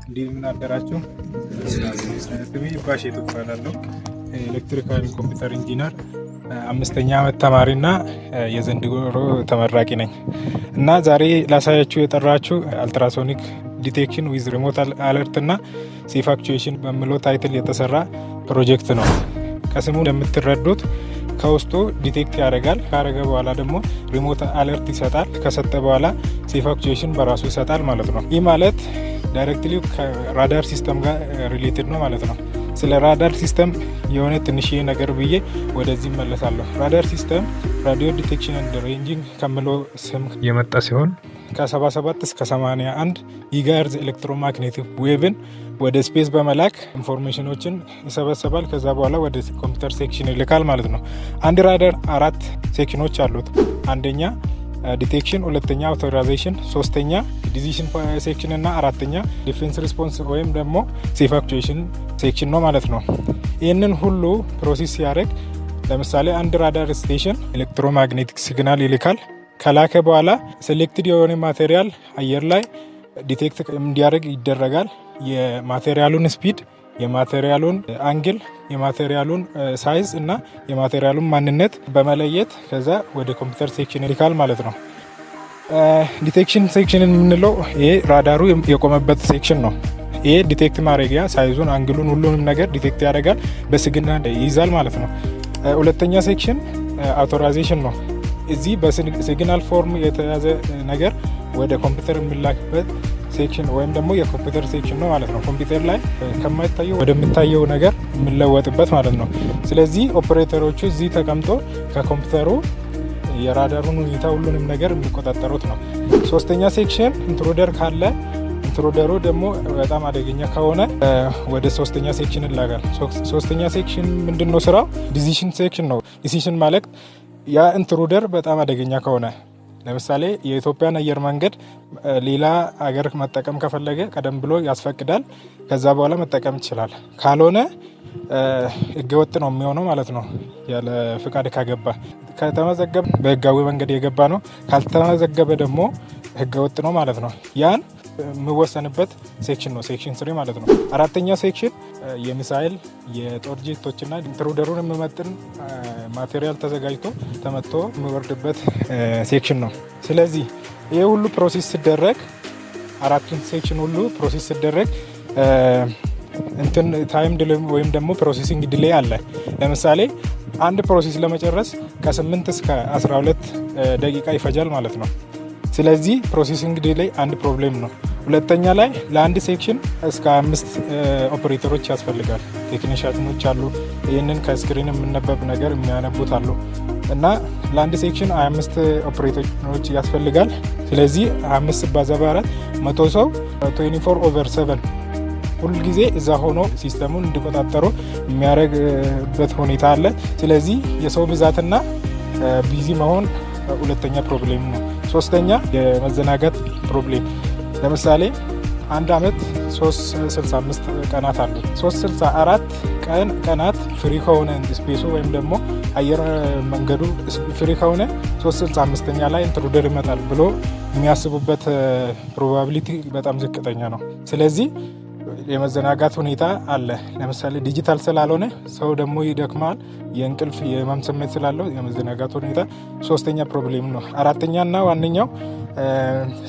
እንደምን አደራችሁ። ስሜ ባሼቱ እባላለሁ። Electrical computer engineer አምስተኛ ዓመት ተማሪና የዘንድሮ ተመራቂ ነኝ እና ዛሬ ላሳያችሁ የጠራኋችሁ ultrasonic detection with remote alert እና safe actuation በሚለው title የተሰራ ፕሮጀክት ነው። ከስሙ እንደምትረዱት ከውስጡ detect ያደርጋል። ካደረገ በኋላ ደግሞ remote alert ይሰጣል። ከሰጠ በኋላ safe actuation በራሱ ይሰጣል ማለት ነው። ይህ ማለት directly ከ radar system ጋር related ነው ማለት ነው። ስለ radar system የሆነ ትንሽዬ ነገር ብዬ ወደዚህ እመለሳለሁ። Radar system radio detection and ranging ከሚለው ስም የመጣ ሲሆን ከ77 እስከ 81 gigahertz electromagnetic wave ን ወደ space በመላክ information ኖችን ይሰበሰባል። ከዛ በኋላ ወደ computer section ይልካል ማለት ነው። አንድ radar አራት section ኖች አሉት። አንደኛ detection፣ ሁለተኛ authorization፣ ሶስተኛ decision section እና አራተኛ defense response ወይም ደግሞ safe actuation section ነው ማለት ነው። ይህንን ሁሉ process ሲያደርግ ለምሳሌ አንድ radar station electromagnetic signal ይልካል። ከላከ በኋላ selected የሆነ material አየር ላይ detect እንዲያደርግ ይደረጋል። የማቴሪያሉን ስፒድ፣ የማቴሪያሉን አንግል፣ የማቴሪያሉን ሳይዝ እና የማቴሪያሉን ማንነት በመለየት ከዛ ወደ computer section ይልካል ማለት ነው። Detection section የምንለው ይሄ ራዳሩ የቆመበት section ነው። ይሄ detect ማድረጊያ size ኡን፣ angle ኡን፣ ሁሉንም ነገር detect ያደርጋል፣ በ signal ይይዛል ማለት ነው። ሁለተኛ section authorization ነው። እዚህ በ signal form የተያዘ ነገር ወደ ኮምፒውተር የሚላክበት section ወይም ደግሞ የ computer section ነው ማለት ነው። ኮምፒውተር ላይ ከማይታየው ወደሚታየው ነገር የሚለወጥበት ማለት ነው። ስለዚህ ኦፕሬተሮቹ እዚህ ተቀምጦ ከኮምፒውተሩ የራዳሩን ሁኔታ ሁሉንም ነገር የሚቆጣጠሩት ነው። ሶስተኛ section intruder ካለ intruder ኡ ደግሞ በጣም አደገኛ ከሆነ ወደ ሶስተኛ section ይላካል። ሶስተኛ section ምንድን ነው ስራው? Decision section ነው። Decision ማለት ያ intruder በጣም አደገኛ ከሆነ፣ ለምሳሌ የኢትዮጵያን አየር መንገድ ሌላ አገር መጠቀም ከፈለገ ቀደም ብሎ ያስፈቅዳል። ከዛ በኋላ መጠቀም ይችላል። ካልሆነ ህገወጥ ነው የሚሆነው ማለት ነው። ያለ ፍቃድ ከገባ፣ ከተመዘገበ በህጋዊ መንገድ የገባ ነው። ካልተመዘገበ ደግሞ ህገወጥ ነው ማለት ነው። ያን የሚወሰንበት section ነው፣ section three ማለት ነው። አራተኛ section የሚሳይል፣ የጦር ጄቶችና intruder ኡን የሚመጥን material ተዘጋጅቶ ተመቶ የሚወርድበት section ነው። ስለዚህ ይህ ሁሉ process ሲደረግ፣ አራቱን section ሁሉ process ሲደረግ እንትን time delay ወይም ደግሞ processing delay አለ። ለምሳሌ አንድ process ለመጨረስ ከ8 እስከ 12 ደቂቃ ይፈጃል ማለት ነው። ስለዚህ processing delay አንድ problem ነው። ሁለተኛ ላይ ለአንድ section እስከ አምስት ኦፕሬተሮች ያስፈልጋል። Technician ኖች አሉ፣ ይህንን ከ screen የሚነበብ ነገር የሚያነቡት አሉ እና ለአንድ section 25 ኦፕሬተሮች ያስፈልጋል። ስለዚህ 25 ሲባዛ በአራት 100 ሰው 24/7 ሁልጊዜ እዛ ሆኖ system ኡን እንዲቆጣጠሩ የሚያደርግበት ሁኔታ አለ። ስለዚህ የሰው ብዛትና busy መሆን ሁለተኛ problem ነው። ሶስተኛ የመዘናጋት problem። ለምሳሌ አንድ አመት 365 ቀናት አሉ። 364 ቀናት free ከሆነ space ኡ ወይም ደግሞ አየር መንገዱ free ከሆነ 365ኛ ላይ intruder ይመጣል ብሎ የሚያስቡበት probability በጣም ዝቅተኛ ነው። ስለዚህ የመዘናጋት ሁኔታ አለ። ለምሳሌ ዲጂታል ስላልሆነ ሰው ደግሞ ይደክማል። የእንቅልፍ የህመም ስሜት ስላለው የመዘናጋት ሁኔታ ሶስተኛ problem ነው። አራተኛ እና ዋነኛው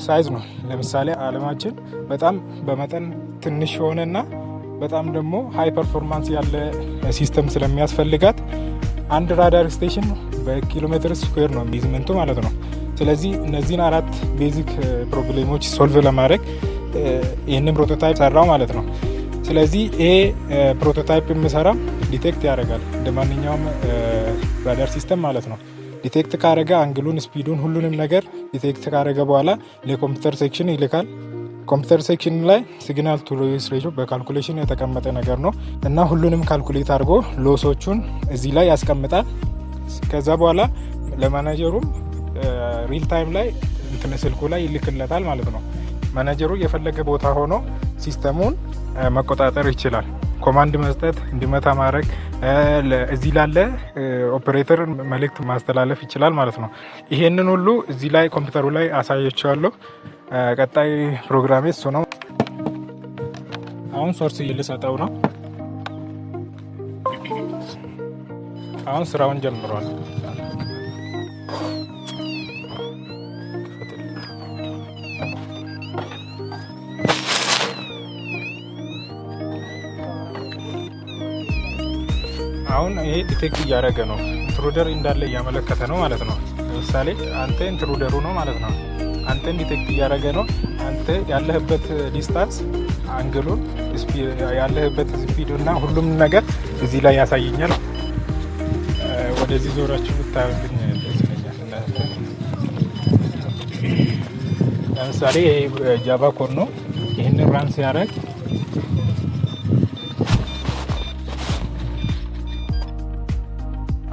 size ነው። ለምሳሌ አለማችን በጣም በመጠን ትንሽ የሆነና በጣም ደግሞ high performance ያለ system ስለሚያስፈልጋት አንድ radar station በኪሎ ሜትር square ነው measurement ኡ ማለት ነው። ስለዚህ እነዚህን አራት basic problem ኦች solve ለማድረግ ይህንን prototype ሰራው ማለት ነው። ስለዚህ ይሄ prototype የሚሰራው detect ያደርጋል እንደ ማንኛውም radar system ማለት ነው። Detect ካረገ angle ኡን፣ speed ኡን፣ ሁሉንም ነገር detect ካረገ በኋላ ለ computer section ይልካል። Computer section ላይ signal to noise ratio በ calculation የተቀመጠ ነገር ነው እና ሁሉንም calculate አድርጎ loss ኦቹን እዚህ ላይ ያስቀምጣል። ከዛ በኋላ ለ manager ኡም real time ላይ እንትን ስልኩ ላይ ይልክለታል ማለት ነው። ማናጀሩ የፈለገ ቦታ ሆኖ system ኡን መቆጣጠር ይችላል። Command መስጠት፣ እንዲመታ ማድረግ፣ እዚህ ላለ ኦፕሬተር መልእክት ማስተላለፍ ይችላል ማለት ነው። ይሄንን ሁሉ እዚህ ላይ ኮምፒውተሩ ላይ አሳያችኋለሁ። ቀጣይ ፕሮግራሜ እሱ ነው። አሁን source ልሰጠው ነው። አሁን ስራውን ጀምሯል። አሁን ይሄ detect እያደረገ ነው። Intruder እንዳለ እያመለከተ ነው ማለት ነው። ለምሳሌ አንተ intruder ኡ ነው ማለት ነው። አንተን detect እያደረገ ነው። አንተ ያለህበት distance፣ angle ኡን፣ ያለህበት speed እና ሁሉም ነገር እዚህ ላይ ያሳየኛል። ወደዚህ ዞራችሁ ብታዩልኝ ደስ ይለኛል። ለምሳሌ ይሄ Java code ነው። ይህንን run ሲያደርግ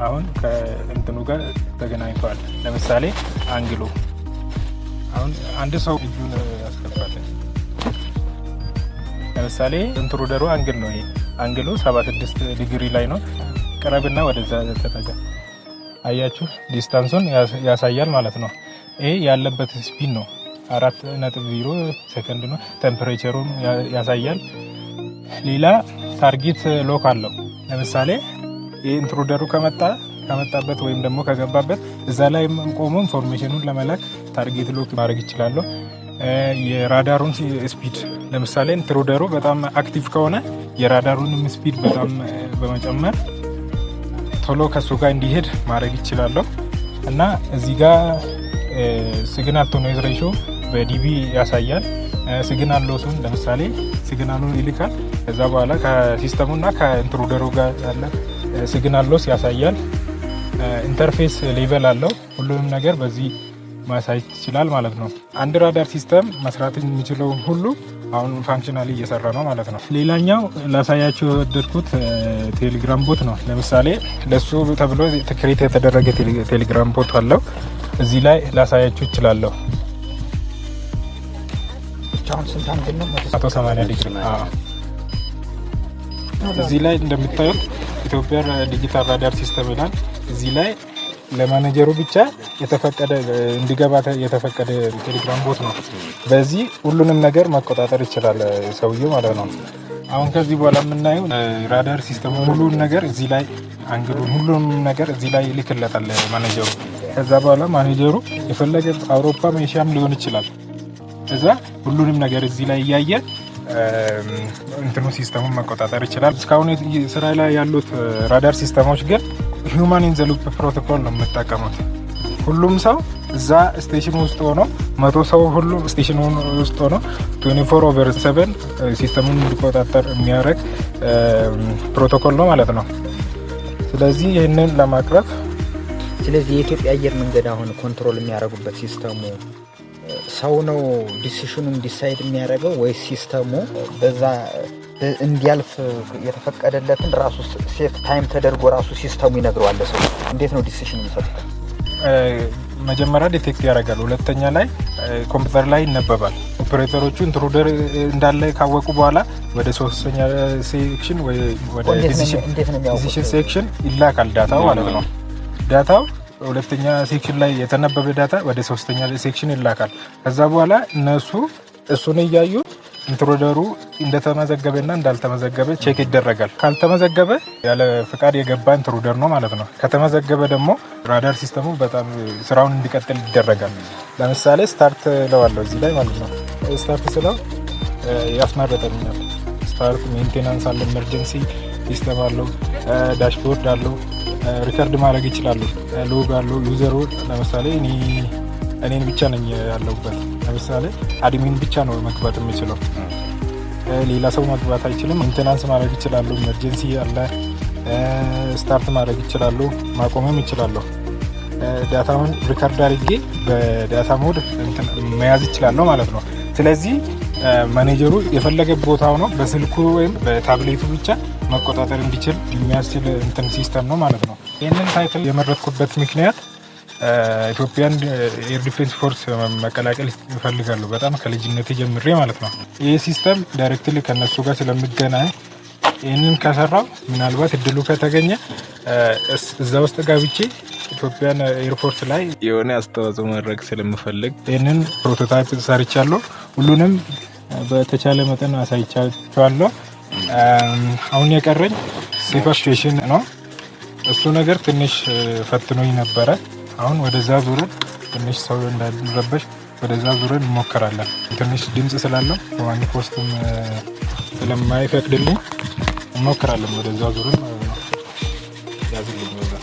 አሁን ከእንትኑ ጋር ተገናኝቷል። ለምሳሌ angle ኡ አሁን አንድ ሰው እጁን ያስገባል። ለምሳሌ intruder ኡ angle ነው። ይሄ angle ኡ 76 ዲግሪ ላይ ነው። ቅረብና ወደዛ ተጠጋ። አያችሁ፣ distance ኡን ያሳያል ማለት ነው። ይሄ ያለበት speed ነው፣ 4.0 ሰከንድ ነው። Temperature ኡን ያሳያል። ሌላ target lock አለው። ለምሳሌ የ intruder ኡ ከመጣበት ወይም ደግሞ ከገባበት እዛ ላይ ቆሞ information ኡን ለመላክ target lock ማድረግ ይችላለሁ። የራዳሩን speed፣ ለምሳሌ intruder ኡ በጣም active ከሆነ የራዳሩንም speed በጣም በመጨመር ቶሎ ከሱ ጋር እንዲሄድ ማድረግ ይችላለሁ። እና እዚህ ጋር signal to noise ratio በ dB ያሳያል። Signal loss ኡን፣ ለምሳሌ signal ኡን ይልካል። ከዛ በኋላ ከሲስተሙ እና ከ intruder ኡ ጋር ያለ signal loss ያሳያል። Interface level አለው። ሁሉንም ነገር በዚህ ማሳየት ይችላል ማለት ነው። አንድ radar system መስራት የሚችለውን ሁሉ አሁን functionally እየሰራ ነው ማለት ነው። ሌላኛው ላሳያችሁ የወደድኩት ቴሌግራም bot ነው። ለምሳሌ ለሱ ተብሎ create የተደረገ ቴሌግራም bot አለው። እዚህ ላይ ላሳያችሁ እችላለሁ። አሁን ስንት angle ነው? 180 ዲግሪ። አዎ። እዚህ ላይ እንደምታዩት ኢትዮጵያ digital radar system ይላል። እዚህ ላይ ለማኔጀሩ ብቻ የተፈቀደ እንዲገባ የተፈቀደ ቴሌግራም bot ነው። በዚህ ሁሉንም ነገር መቆጣጠር ይችላል ሰውየው ማለት ነው። አሁን ከዚህ በኋላ የምናየው radar system ኡ ሁሉን ነገር እዚህ ላይ angle ኡን ሁሉንም ነገር እዚህ ላይ ይልክለታል ማኔጀሩ። ከዛ በኋላ ማኔጀሩ የፈለገ አውሮፓም ኤሽያም ሊሆን ይችላል፣ እዛ ሁሉንም ነገር እዚህ ላይ እያየ እንትኑ system ኡን መቆጣጠር ይችላል። እስካሁን ስራ ላይ ያሉት radar system ኦች ግን human in the loop protocol ነው የምጠቀሙት። ሁሉም ሰው እዛ station ውስጥ ሆኖ፣ 100 ሰው ሁሉ station ውስጥ ሆኖ 24/7 system ኡን እንዲቆጣጠር የሚያደርግ ፕሮቶኮል ነው ማለት ነው። ስለዚህ ይህንን ለማቅረፍ ስለዚህ የኢትዮጵያ አየር መንገድ አሁን control የሚያደርጉበት system ኡ ሰው ነው decision ኡን decide የሚያደርገው ወይስ system ኡ በዛ እንዲያልፍ የተፈቀደለትን ራሱ set time ተደርጎ ራሱ system ኡ ይነግረዋል ሰው? እንዴት ነው decision የሚሰጡት? መጀመሪያ detect ያደርጋል። ሁለተኛ ላይ ኮምፒውተር ላይ ይነበባል። Operator ኦቹ intruder እንዳለ ካወቁ በኋላ ወደ ሶስተኛ section ወደ እንዴት ነው የሚያውቁት? Decision section ይላካል data ው ማለት ነው። Data ው ሁለተኛ section ላይ የተነበበ data ወደ ሶስተኛ section ይላካል። ከዛ በኋላ እነሱ እሱን እያዩ intruder ኡ እንደተመዘገበና እንዳልተመዘገበ check ይደረጋል። ካልተመዘገበ ያለ ፍቃድ የገባ intruder ነው ማለት ነው። ከተመዘገበ ደግሞ radar system ኡ በጣም ስራውን እንዲቀጥል ይደረጋል። ለምሳሌ start እለዋለሁ እዚህ ላይ ማለት ነው። Start ስለው ያስመረጠኛል። Start፣ maintenance አለ፣ emergency system አለው፣ dashboard አለው፣ record ማድረግ ይችላሉ። Log አለው። User ኡ ለምሳሌ እኔን ብቻ ነኝ ያለሁበት። ለምሳሌ admin ብቻ ነው መግባት የምችለው፣ ሌላ ሰው መግባት አይችልም። Maintenance ማድረግ ይችላሉ። Emergency አለ፣ start ማድረግ ይችላሉ፣ ማቆምም ይችላሉ። Data ውን record አድርጌ በ data mode መያዝ ይችላለሁ ማለት ነው። ስለዚህ ማኔጀሩ የፈለገ ቦታ ሆኖ በስልኩ ወይም በታብሌቱ ብቻ መቆጣጠር እንዲችል የሚያስችል እንትን system ነው ማለት ነው። ይህንን title የመረጥኩበት ምክንያት Ethiopian Air Defense Force መቀላቀል እፈልጋለሁ በጣም ከልጅነቴ ጀምሬ ማለት ነው። ይህ system directly ከነሱ ጋር ስለሚገናኝ ይህንን ከሰራው ምናልባት እድሉ ከተገኘ እዛ ውስጥ ገብቼ Ethiopian Air Force ላይ የሆነ አስተዋጽኦ ማድረግ ስለምፈልግ ይህንን prototype ሰርቻለሁ። ሁሉንም በተቻለ መጠን አሳይቻቸዋለሁ። አሁን የቀረኝ safe actuation ነው። እሱ ነገር ትንሽ ፈትኖኝ ነበረ። አሁን ወደዛ ዙረን ትንሽ ሰው እንዳይረበሽ ወደዛ ዙረን እንሞክራለን። ትንሽ ድምጽ ስላለው command post ኡም ስለማይፈቅድልኝ እንሞክራለን። ወደዛ ዙረን ማለት ነው። ያዝልኝ በዛ።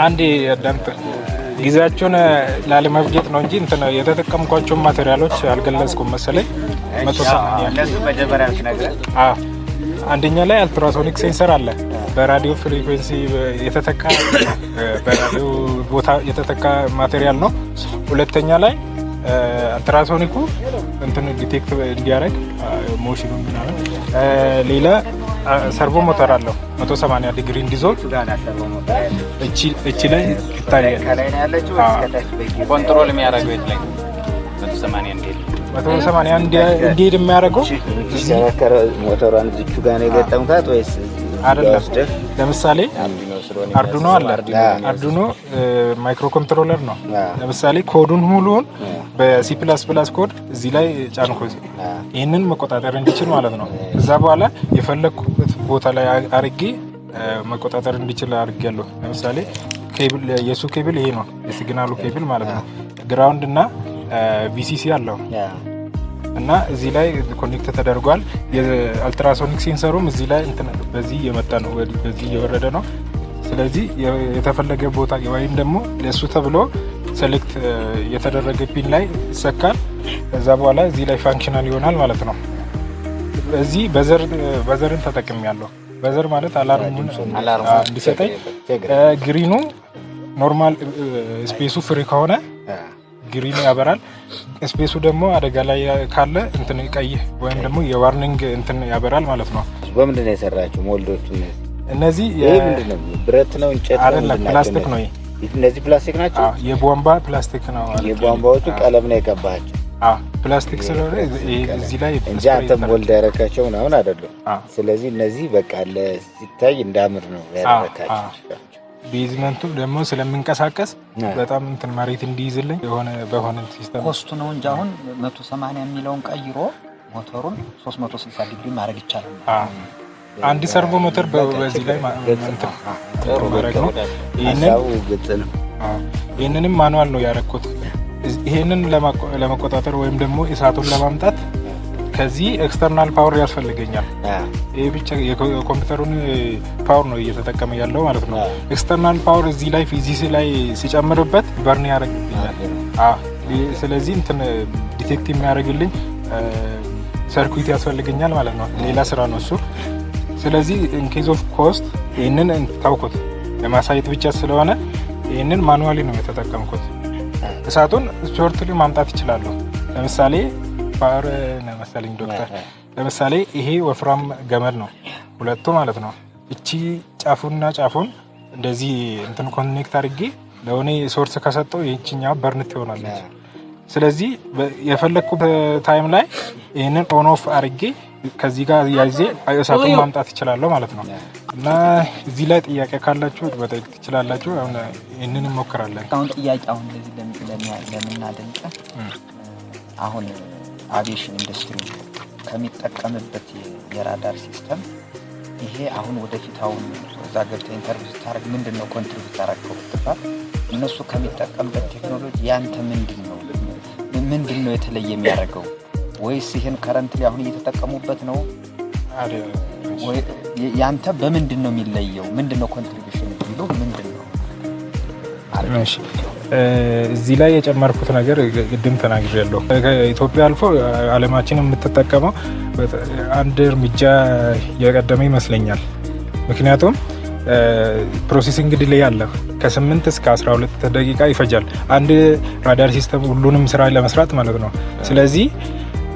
አንዴ አዳምጥ። ጊዜያቸውን ላለመፍጀት ነው እንጂ እንትን የተጠቀምኳቸውን material ኦች አልገለጽኩም መሰለኝ። 180 እነሱ መጀመሪያ ስነግረህ አዎ፣ አንደኛ ላይ ultrasonic sensor አለ። በ radio frequency የተተካ፣ በራዲዮ ቦታ የተተካ material ነው። ሁለተኛ ላይ ultrasonic ኩ እንትን detect እንዲያደርግ motion ኑ ምናምን። ሌላ servo motor አለው 180 ዲግሪ እንዲዞር። እሱ ጋር ናት servo motor ያለችው። እቺ ላይ ይታያል። ከላይ ነው ያለችው ወይስ ከታች በጊዜ? Control የሚያደርገው የት ላይ ነው? 180 እንዲሄድ 180 እንዲሄድ የሚያደርገው ሲሽከረከረ ሞተሯን እዚቹ ጋር ነው የገጠምካት ወይስ እዚህ ጋር አይደለም። ወስደህ? ለምሳሌ Arduino ስለሆነ Arduino አለ። Arduino microcontroller ነው። ለምሳሌ ኮዱን ሙሉውን በ C++ code እዚህ ላይ ጫንኩት። ይህንን መቆጣጠር እንዲችል ማለት ነው። ከዛ በኋላ የፈለግኩበት ቦታ ላይ አርጌ መቆጣጠር እንዲችል አድርጌያለሁ። ለምሳሌ ኬብል፣ የእሱ ኬብል ይሄ ነው፣ የ signal ኡ cable ማለት ነው። Ground እና VCC አለው እና እዚህ ላይ connect ተደርጓል። የ ultrasonic sensor ኡም እዚህ ላይ እንትን በዚህ እየመጣ ነው፣ በዚህ እየወረደ ነው። ስለዚህ የተፈለገ ቦታ ወይም ደግሞ ለእሱ ተብሎ select የተደረገ pin ላይ ይሰካል። ከዛ በኋላ እዚህ ላይ functional ይሆናል ማለት ነው። እዚህ buzzer ን ተጠቅሜያለሁ። Buzzer ማለት alarm ኡን እንዲሰጠኝ green ኑ normal space ኡ free ከሆነ green ያበራል። Space ኡ ደግሞ አደጋ ላይ ካለ እንትን ቀይ ወይም ደግሞ የ warning እንትን ያበራል ማለት ነው። በምንድን ነው የሰራቸው mold ኦቹ? እነዚህ ይሄ ምንድን ነው? ብረት ነው፣ እንጨት ነው? አይደለም፣ ምንድን ናቸው ፕላስቲክ ነው። እነዚህ? እነዚህ ፕላስቲክ ናቸው። አዎ፣ የቧንቧ ፕላስቲክ ነው። የቧንቧዎቹ ቀለም ነው የቀባቸው? አዎ፣ ፕላስቲክ ስለሆነ እዚህ ላይ እንጂ አንተ mold ያረካቸው ምናምን አይደሉም። ስለዚህ እነዚህ በቃ ሲታይ እንዳምር ነው ያደረካቸው። Basement ኡ ደግሞ ስለሚንቀሳቀስ በጣም እንትን መሬት እንዲይዝልኝ የሆነ በሆነ system Cost ኡ ነው እንጂ አሁን 180 የሚለውን ቀይሮ ሞተሩን 360 ዲግሪ ማድረግ ይቻላል። አንድ servo motor በዚህ ላይ እንትን ማድረግ ነው። ይህንን ሀሳቡ ግልጽ ነው። ይህንንም manual ነው ያደረኩት። ይሄንን ለመቆጣጠር ወይም ደግሞ እሳቱን ለማምጣት ከዚህ external power ያስፈልገኛል። ይሄ ብቻ የኮምፒውተሩን power ነው እየተጠቀመ ያለው ማለት ነው። External power እዚህ ላይ ፊዚክስ ላይ ሲጨምርበት burn ያደርግብኛል። ስለዚህ እንትን detect የሚያደርግልኝ circuit ያስፈልገኛል ማለት ነው። ሌላ ስራ ነው እሱ። ስለዚህ in case of cost ይህንን ታውኩት ለማሳየት ብቻ ስለሆነ ይህንን manually ነው የተጠቀምኩት። እሳቱን shortly ማምጣት ይችላሉ። ለምሳሌ power መሰለኝ ዶክተር፣ ለምሳሌ ይሄ ወፍራም ገመድ ነው ሁለቱ ማለት ነው። እቺ ጫፉና ጫፉን እንደዚህ እንትን connect አድርጌ ለሆነ source ከሰጠው ይህችኛዋ burn ትሆናለች። ስለዚህ የፈለግኩት time ላይ ይህንን on off አድርጌ ከዚህ ጋር ያይዜ እሳቱን ማምጣት እችላለሁ ማለት ነው። እና እዚህ ላይ ጥያቄ ካላችሁ መጠየቅ ትችላላችሁ። አሁን ይህንን እንሞክራለን። አሁን ጥያቄ፣ አሁን እንደዚህ ለምናደንቀ አሁን aviation industry ከሚጠቀምበት የ radar system ይሄ አሁን ወደፊት አሁን እዛ ገብተህ interview ስታደርግ ምንድን ነው contribute ያደረግከው ብትባል እነሱ ከሚጠቀምበት ቴክኖሎጂ ያንተ ምንድን ነው የተለየ የሚያደርገው? ወይስ ይህን currently አሁን እየተጠቀሙበት ነው? ያንተ በምንድን ነው የሚለየው? ምንድን ነው contribution ቢሉ ምንድን ነው? እዚህ ላይ የጨመርኩት ነገር ቅድም ተናግሬያለሁ። ከኢትዮጵያ አልፎ ዓለማችን የምትጠቀመው አንድ እርምጃ የቀደመ ይመስለኛል። ምክንያቱም processing delay አለ። ከ8 እስከ 12 ደቂቃ ይፈጃል አንድ radar system ሁሉንም ስራ ለመስራት ማለት ነው። ስለዚህ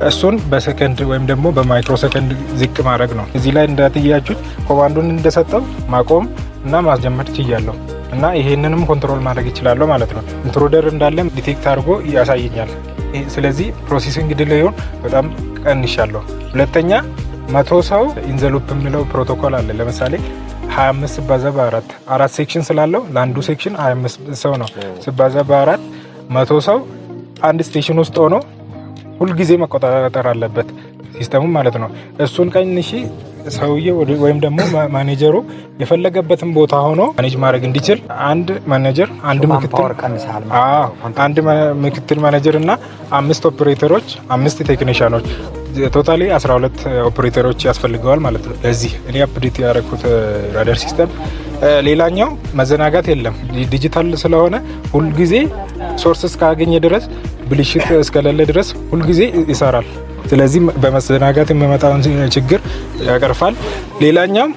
እሱን በሰከንድ ወይም ደግሞ በማይክሮ ሰከንድ ዝቅ ማድረግ ነው። እዚህ ላይ እንዳትያችሁት command ኡን እንደሰጠው ማቆም እና ማስጀመር ችያለሁ እና ይሄንንም control ማድረግ ይችላለሁ ማለት ነው። Intruder እንዳለም detect አድርጎ ያሳየኛል። ስለዚህ processing delay ኡን በጣም ቀንሻለሁ። ሁለተኛ 100 ሰው in the loop የሚለው ፕሮቶኮል አለ። ለምሳሌ 25 ሲባዛ በአራት፣ አራት section ስላለው ለአንዱ section 25 ሰው ነው፣ ሲባዛ በአራት 100 ሰው አንድ station ውስጥ ሆኖ ሁልጊዜ መቆጣጠር አለበት system ኡ ማለት ነው። እሱን ቀንሺ ሰውዬ ወይም ደግሞ ማኔጀሩ የፈለገበትን ቦታ ሆኖ manage ማድረግ እንዲችል አንድ ማኔጀር፣ አንድ ምክትል፣ አንድ ምክትል ማኔጀር እና አምስት ኦፕሬተሮች፣ አምስት ቴክኒሻኖች፣ totally 12 ኦፕሬተሮች ያስፈልገዋል ማለት ነው። ለዚህ እኔ update ያደረኩት radar system። ሌላኛው መዘናጋት የለም። ዲጂታል ስለሆነ ሁልጊዜ source እስካገኘ ድረስ፣ ብልሽት እስከሌለ ድረስ ሁልጊዜ ይሰራል። ስለዚህ በመዘናጋት የሚመጣውን ችግር ያቀርፋል። ሌላኛው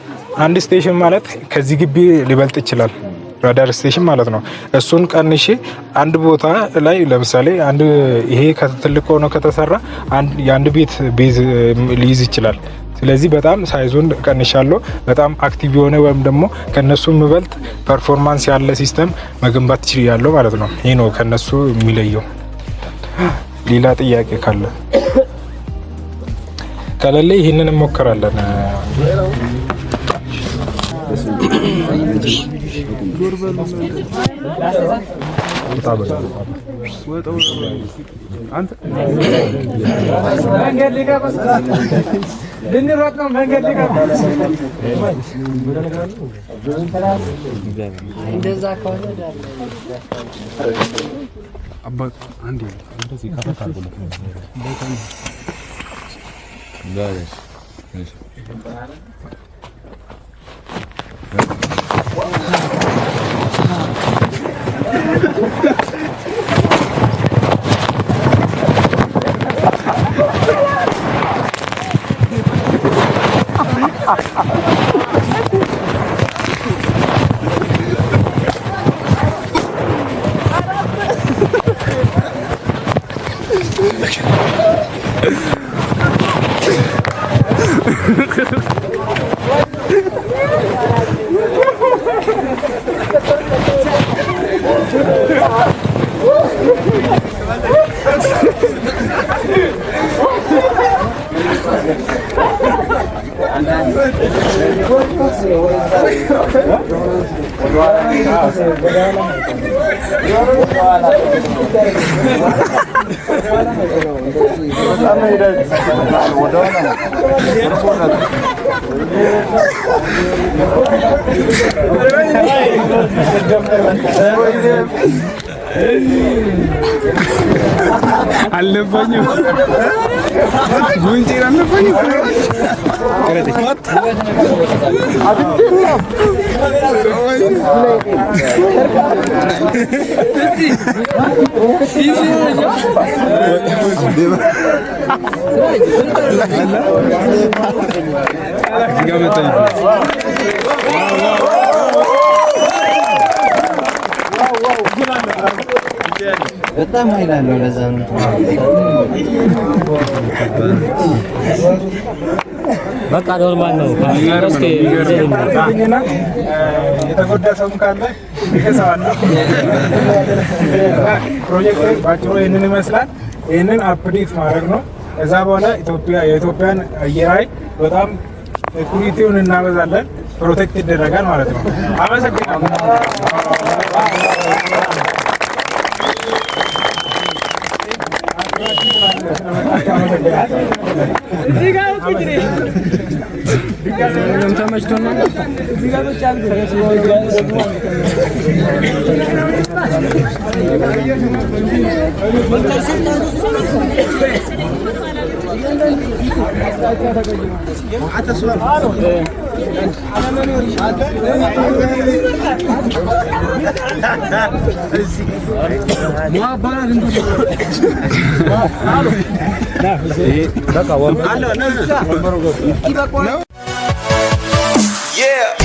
አንድ station ማለት ከዚህ ግቢ ሊበልጥ ይችላል። Radar station ማለት ነው። እሱን ቀንሼ አንድ ቦታ ላይ ለምሳሌ አንድ ይሄ ትልቅ ሆኖ ከተሰራ የአንድ ቤት base ሊይዝ ይችላል። ስለዚህ በጣም size ኡን ቀንሻለሁ። በጣም active የሆነ ወይም ደግሞ ከነሱ የሚበልጥ performance ያለ system መገንባት ችያለሁ ማለት ነው። ይህ ነው ከነሱ የሚለየው። ሌላ ጥያቄ ካለ፣ ከሌለ ይህንን እንሞክራለን። አልነፋኝም። ጉንጬን አልነፋኝም። በጣም ኃይል አለው። ለዛ ነው። በቃ normal ነው። የተጎዳ ሰውም ካለ ይከሰዋል። ፕሮጀክት ባጭሩ ይህንን ይመስላል። ይህንን update ማድረግ ነው። ከዛ በኋላ ኢትዮጵያ የኢትዮጵያን አየር ኃይል በጣም security ውን እናበዛለን፣ protect ይደረጋል ማለት ነው። አመሰግናለሁ። Yeah.